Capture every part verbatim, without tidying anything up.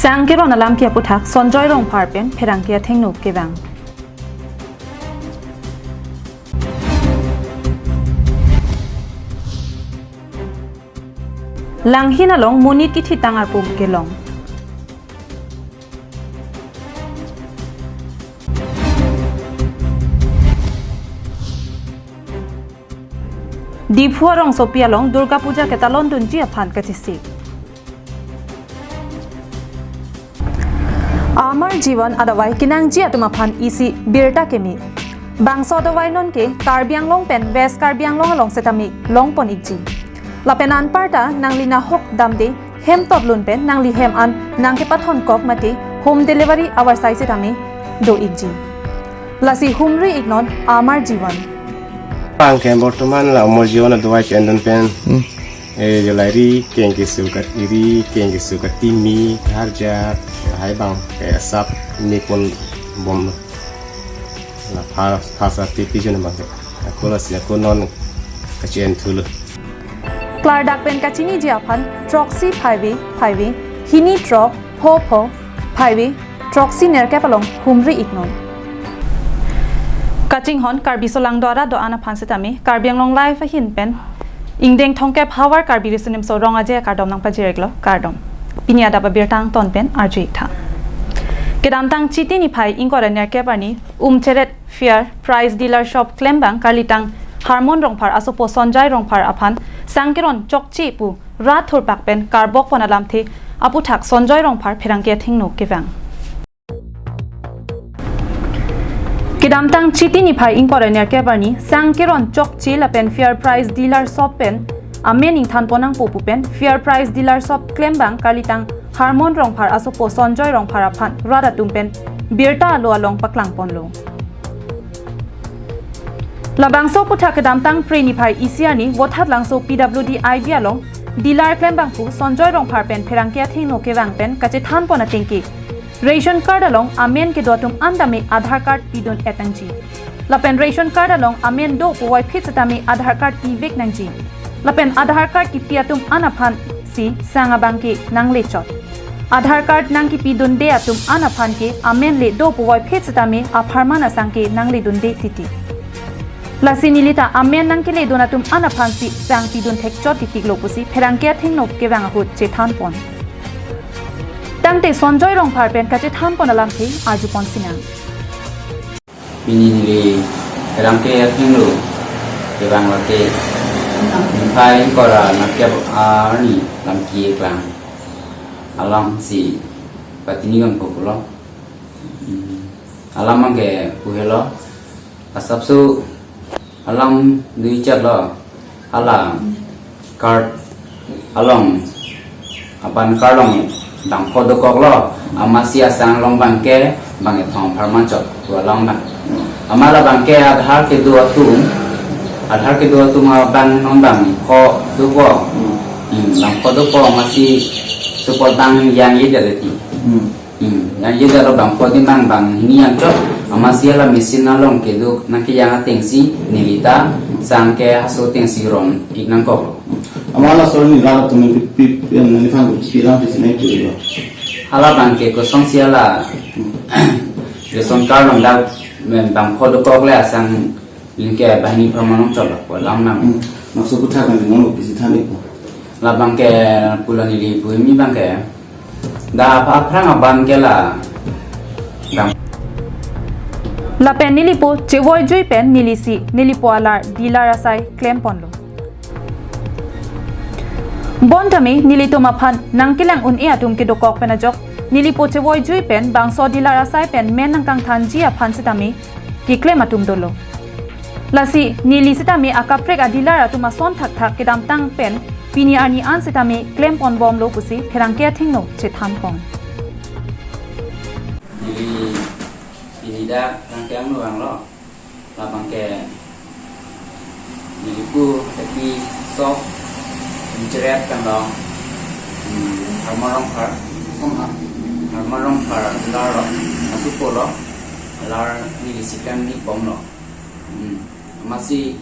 Sang keron alam ke aputhak Sonjoy Rongphar pen pherangke athengno kevang. Langhin along monit kithitang arpum kelong. Diphu arongsopi along Durga Puja ketalon dunji aphan kachesik. Amar Jivan adavai kenangji atum aphan isi birta keme. Bangso adavai nonke Karbi Anglong pen West Karbi Anglong along setame longpon ikji. Lapen anparta nangli nahok damde hem totlun pen nangli hem an nangkepathon kok mate home delivery avarsai setame do ikji. Lasi humri iknon Amar Jivan. Pangke bortoman la Amar Jivan adavai chendon pen. Hmm. Eh, jolai ri keng kesu kat iri, keng kesu kat timi, harjat, hai bang, kayak sap, ini pun bom. La pha, pha sa tipi jona bang. Ako lasi, ako non kachi-en thulo. Klardak pen kachiniji aphan, throksi phaive, phaive, hini throk, pho pho, phaive, throksi nerkep along humri iknon. Kachinghon Karbi solangdo arat do-an aphan setame, Karbi Anglong Live ahin pen, ingdeng thomkep havar Karbi Riso Nimso Rong Aje akardom nangpajir-iklo, kardom. Pini adap abirta angton pen arju-ik tha. Kedamtang Chiti niphai ingkoi ra nerkep arni, Umcheret Fair Price Dealer Shop klembang karlitang Harmon Rongphar asopo Sonjoy Rongphar aphan sang keron chokche pu rat thurpak pen karbok pon alamthe aputhak Sonjoy Rongphar pherangke athengno kevang. Kedamtang Chiti niphai ingkoi ra nerkep arni sang keron chokche lapen Fair Price Dealer Shop pen amen ingthan pon nangpo pu pen Fair Price Dealer Shop klembang karlitang Harmon Rongphar asopo Sonjoy Rongphar aphan rat atum pen birta alo along paklang ponlo. Labangso aputhak kedamtang Phre niphai isi arni Vothatlangso P W D I B along dealer klembangpo Sonjoy Rongphar pen pherangke athengno kevang pen kachethan pon atengke ration card along amen kedo atum an tame Aadhaar card pidun-et nangji. Lapen ration card along amen do puvoiphit setame Aadhaar card pivek nangji. Lapen Aadhaar card kipi atum an aphan si sang abangke nanglechot. Aadhaar card nangkipidunde atum an aphan ke amen le do puvoiphit setame apharman asang ke nangledunde titi. Lasi nelita amen nangkeledun atum an aphan si sang pidun thekchot titiklo pusi pherangke athengno kevang ahut chethan pon. Tangte Sonjoy Rongphar pen kachethan pon alamthe arju pon sinang. Pini neli pherangke athengno kevang lake niphai ingkoi ra nerkep arni lam ki-eklang alam si patini kan populo. Hmm. Alam angke puhelo. Asapso alam dui chat lo. Hala card along, apan card along bangpho dokoklo, amatsi asang along bangke bang kethom apharman chot pu along bang. Amat la bangke Aadhaar kedo atum, Aadhaar kedo atum abang non bangpho dokok. Hmm, bangpho dokok amatsi support bang yang ye dari ti. Hmm. Hmm, yang ye jalo bangpho ding bang banghini yang chot, amatsi hala machine along kedo nangkeyang atengsi, nelita sang ke haso atengsi ron-ik nangkok. Amat laso neli rat atum pi, pi, pi, neliphan pi lang pi sinai pi lo. Hala bangke kosonsi hala, hmm, ration card along dak, men bangpho dokok le asang, link ke banghini apharman along chot lo pu alam nang. Hmm, maksud aputhak kan neli pisi than-ikpo. Labangke pulo neli pu imi bangke. Da apa aphrang abangke la. Dam. Lapen nelipo chevoijui pen nelisi nelipo alar dealer asai klem ponlo. Bonta me nelitum aphan nangkelang un-e atum kedokok pen ajok nelipo chevoijui pen bangso dealer asai pen men nangkangthanji aphan setame keklem atum dolo. Lasi neli setame akaprek a dealer atum ason thakthak kedamtang pen pini arni an setame klem ponbomlo pusi pherangke athengno chethan pon. Neli pini dak rangke angno vanglo. Labangke neli pu tapi sok menceret kan lo. Hmm, Harmon Rongphar. Harmon Rongphar lar lo. Asopo lo. Lar neli si klem-ik bomlo. Hmm. Amatsi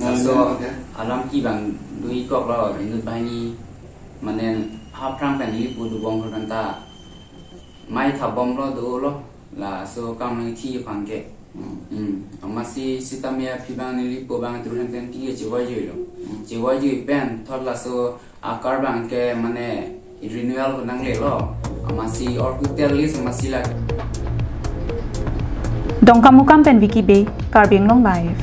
laso alam kevang dui kok lo, inut banghini mane Haphrang pen neli pu dobom phan ta mai thabomlo dolo, laso kam nangkethi aphan ke. Hmm. Hmm. Amatsi sitame aphi abang neli pu abang two hundred twenty ke chevoi juilo. Hmm. Chevoi jui pen thot laso a-card abang ke mane renewal ko nanglelo. Amatsi or hotel list amatsi la. Dongkamukam pen Vicky Bey, Karbi Anglong Live.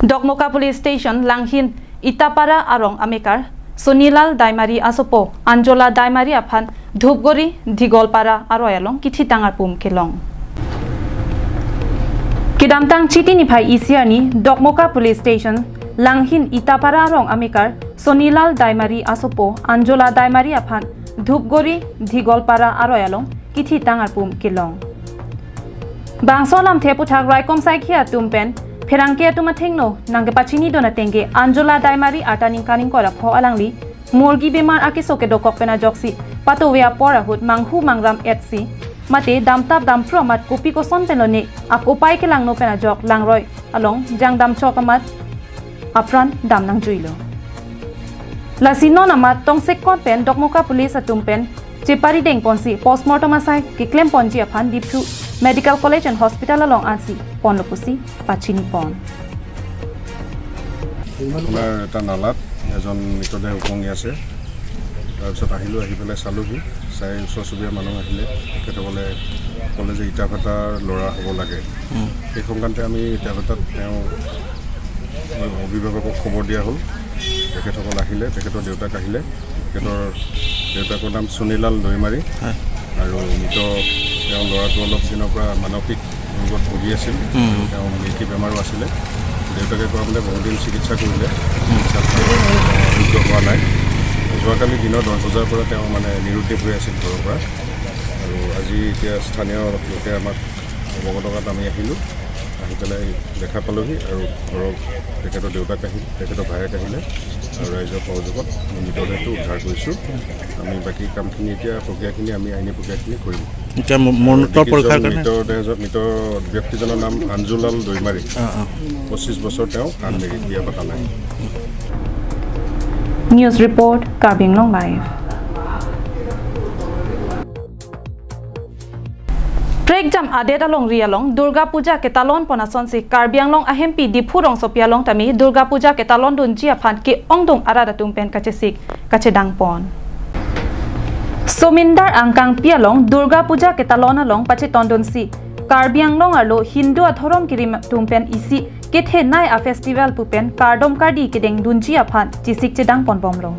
Dokmoka Police Station, Langhin, Itapara arong amekar, Sonilal Daimari asopo, Anjola Daimari aphan, Dhupguri, Dhigolpara aroi along, kithitang arpum kelong. Kedamtang Chiti niphai isi arni, Dokmoka Police Station, Langhin Itapara arong amekar, Sonilal Daimari asopo, Anjola Daimari aphan, Dhupguri, Dhigolpara aroi along, kithitang arpum kelong. Bangso alamthe aphuthak raikom saikhi atum pen, pherangke atum athengno, nangkepachinidun ateng ke, Anjola Daimari arta ningkan ingkoi ra pho alangli, morgi bemar akeso kedokok pen ajoksi, patuve apor ahut manghu mangram etsi, mate damtap damphru amat kopi koson pen lone, akopai kelangno pen ajok langroi along jangdam chok amat apran dam nangjuilo. Lasi non amat tongsekot pen Dokmoka Police atum pen cheparideng ponsi postmortem asai keklem ponji aphan Diphu Medical College and Hospital along ansi ponlo pusi pachini pon. আপোনাৰ এটা নালাত এজন মৃতদেহ উপঙি আছে। তাৰপিছত আহিলোঁ, আহি পেলাই চালোঁহি, চাই ওচৰ চুবুৰীয়া মানুহ আহিলে, তেখেতসকলে ক'লে যে ইটা ভাটাৰ ল'ৰা হ'ব লাগে। সেই সংক্ৰান্তে আমি ইটা ভাটাত তেওঁ অভিভাৱকক খবৰ দিয়া হ'ল। তেখেতসকল আহিলে, তেখেতৰ দেউতাক আহিলে। তেখেতৰ দেউতাকৰ নাম চুনীলাল দৈমাৰী আৰু মৃত তেওঁৰ ল'ৰাটো অলপ দিনৰ পৰা মানসিক ৰোগত ভুগি আছিল। তেওঁ মিল্কি বেমাৰো আছিলে। দেউতাকে কোৱা মতে বহুদিন চিকিৎসা কৰিলে, চিকিৎসাত আৰোগ্য হোৱা নাই। যোৱাকালি দিনৰ দহ বজাৰ পৰা তেওঁ মানে নিৰুদ্দেশ হৈ আছিল ঘৰৰ পৰা। আৰু আজি এতিয়া স্থানীয় লোকে আমাক অৱগত কৰাত আমি আহিলোঁ। আহি পেলাই দেখা পালোঁহি আৰু ঘৰৰ তেখেতৰ দেউতাক আহিল, তেখেতৰ ভায়েক আহিলে আৰু ৰাইজৰ সহযোগত আমি মৃতদেহটো উদ্ধাৰ কৰিছোঁ। আমি বাকী কামখিনি এতিয়া প্ৰক্ৰিয়াখিনি আমি আইনী প্ৰক্ৰিয়াখিনি কৰিম। এতিয়া ম- মৰণোত্তৰ পৰীক্ষাৰ কাৰণে মৃতদেহ মৃত ব্যক্তিজনৰ নাম আঞ্জুলাল দৈমাৰী। পঁচিছ বছৰ, তেওঁ আনমেৰিড, বিয়া পতা নাই। News report, Karbi Anglong Live. Prekjam adet alongri along Durga Puja ketalon pon asonsi Karbi Anglong ahempi Diphu rongsopi along tame Durga Puja ketalon dunji aphan ke-ongdung arat atum pen kachesik kachedang pon. Somindar angkangpi along Durga Puja ketalon along pachetondunsi Karbi Anglong arlo Hindu adhorom kirim atum pen isi kethenei a-festival pu pen kardom kardi kedeng dunji aphan chesik chedang ponbomlo.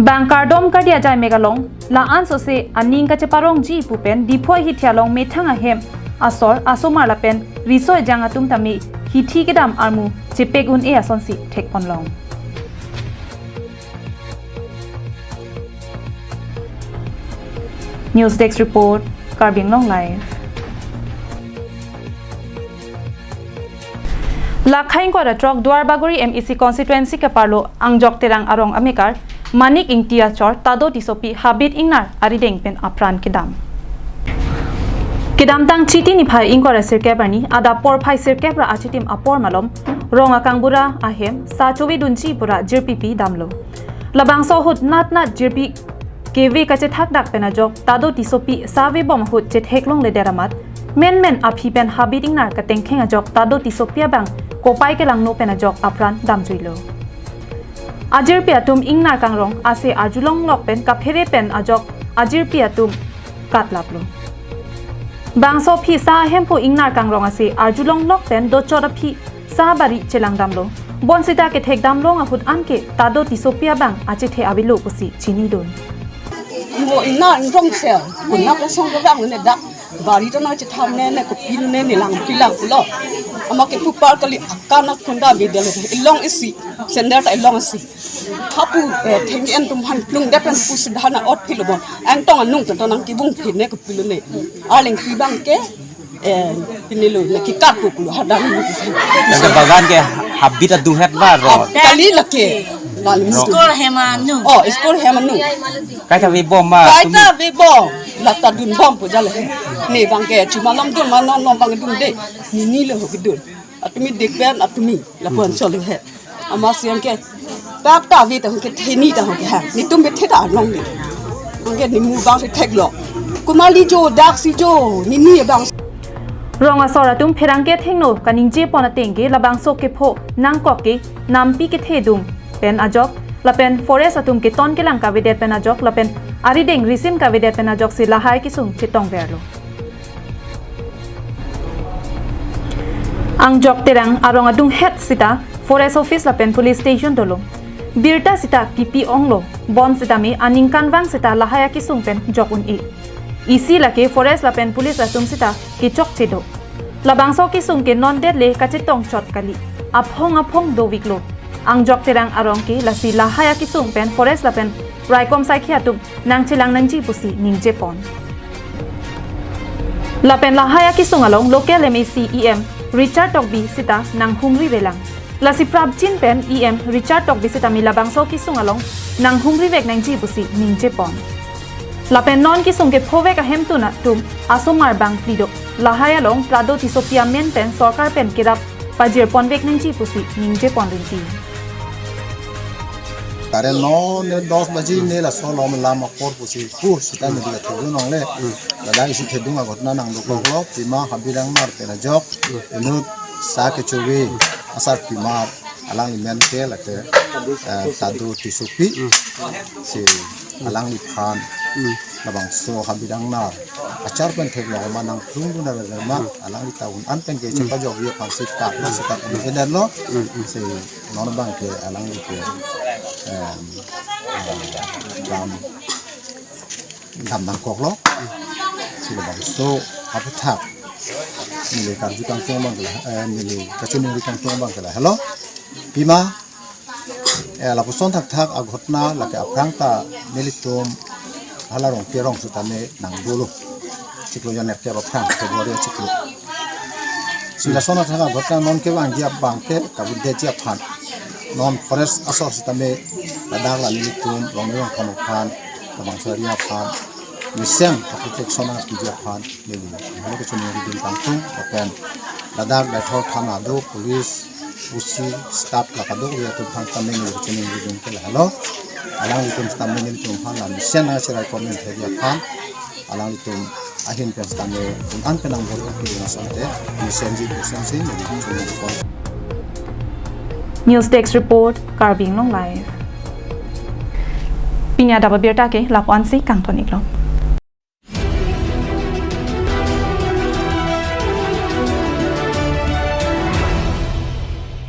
Bang kardom kardi ajai mek along la-an sose aning kacheparongji pu pen Diphu ahithi along methang ahem asor asomar lapen riso ejang atum tame hithi kedam armu chepek un-e asonsi thekponlong. News Desk Report, Karbi Anglong Live. Lakhai ingkoi ra throk Duarbagori M A C constituency keparlo Angjok Terang arong amekar Manik Ingti achor Tado Tissopi habit ingnar arideng pen apran kedam. Kedamtang Chiti niphai ingkoi ra sirkep arni adap porphai sirkep ra achitim apor malom rong akangbura ahem sa chove dunji pura jirpipi damlo. Labangso ahut nat nat jirpi keve kachethak dak pen ajok Tado Tissopi save bom ahut chethek longle deramat, menmen aphi pen habit ingnar katengkheng ajok Tado Tissopi abang kopai kelangno pen ajok apran damjuilo. Ajirpi atum ingnar kangrong ase arjulong lok pen kaphere pen ajok ajirpi atum katlaplo. Bangso aphi sa ahempo ingnar kangrong ase arjulong lok pen dochot aphi sa bari chelangdamlo. Bonsita kethekdam long ahut anke Tado Tissopi abang achethe avelo pusi chinidun. Mo ina nrong sel, kuna kasong ko bang ne dak, bari to na chetham ne ne kopi ne ne lang pilang pulo. Ama ke pupar kali akana kunda video lo, ilong isi, sender ta ilong isi. Hapu eh, theng en tum han plung dep en pu sudhana ot philo bon. Ang tong anung to nang kibung phi ne kopilo ne. Arleng pi bang ke eh, pinilo na kikat ko pulo hadan ni. Nang ke bagan ke habit adu het ba ro. Kali lake. Lalu mutu. Skor hemanu. Oh, skor hemanu. Kai ta ve bom ba. Kai ta ve bom. Lata dun bom po jale. Ne bang ke cuma lam dun mana nom bang dun de. Ni ni lo ho dun. Atumi dek ben atumi. Lapuan solo he. Amatsi anke, bak ta ave ta anke theni ta anke ha. Netum bethe ta anong ne. Anke ne mu bang si theklo. Komat li jo, dak si jo, nini bang. Rong asor atum pherangke thengno kaningje pon ateng ke labangso kepho nangkok ke nampi kethedung pen ajok, lapen forest atum keton kelang kavedet pen ajok, lapen arideng risim kavedet pen ajoksi lahai kesung chetongverlo. Angjok Terang arong adunghet sita forest office lapen police station dolo. Birta sita kipi onglo, bonsitame aningkanvang sita lahai akesung pen jok un-e. Isi lake forest lapen police atum sita kechokche do. Labangso kesung ke non det le kachetong chot kali. Aphong aphong doviklo. Angjok Terang arong ke lasi lahai akesung pen forest lapen raikom saikhi atum nangchelang nangji pusi ningje pon. Lapen lahai akesung along local M A C E M Richard Tokbi sita nanghumri velang. Lasi prapjin pen E M Richard Tokbi sitame labangso kesung along nanghumri vek nangji pusi ningje pon. Lapen non kesung kephovek ahemtun atum asomar bang phli do. Lahai along Prado Tissopi amen pen sorkar pen kerap pajir ponvek nangji pusi ningje pon rinti. Karen non ne dos baji ne laso lom lam apor pusi pur sita media thedung nongle. Ladak isi thedung agot na nang dokok lo, pima Habirang Nar pen ajok, inut sa kechovi asarpimar alangli men ke lake, eh, Tado Tissopi, si alangliphan labangso Habirang Nar achar pen theklong ma nangplung dun ma, alangli ta un-an pen ke chepajokji aphan si kak lo, si kak lo, si non abang ke alangli ke, em, eh, ram dam nangkok lo. Si labangso aphuthak neli karju kangtung abang ke la, eh, neli kachiningri kangtung abang ke lahelo. Pima, eh, lapuson thakthak aghotna lake aphrang ta nelitum hala Rongpi arong sitame nangdolo. Chiklo jon nerkep aphrang February chiklo. Si lason athak aghotna non kevangji abang ke kavedetji aphan, non forest asor sitame ladak la nelitum Rongmei Rongphar aphan, labangso area aphan mesen protection apiji aphan neli halo kachiningri dun kangtung, lapen ladak Deithor thana do, police, O C, staff la kadokave atum aphan tame neli kachiningri dun ke lahelo. Alanglitum sitame nelitum aphan la mesen nangcheraikom nangthekji aphan, alanglitum ahin pen sitame un-an pen nangbor kaki asonte mesenji pusi neli kachiningri pon. News Desk Report, Karbi Anglong Live. Pini adap abirta ke lapu-an si kangton iklo.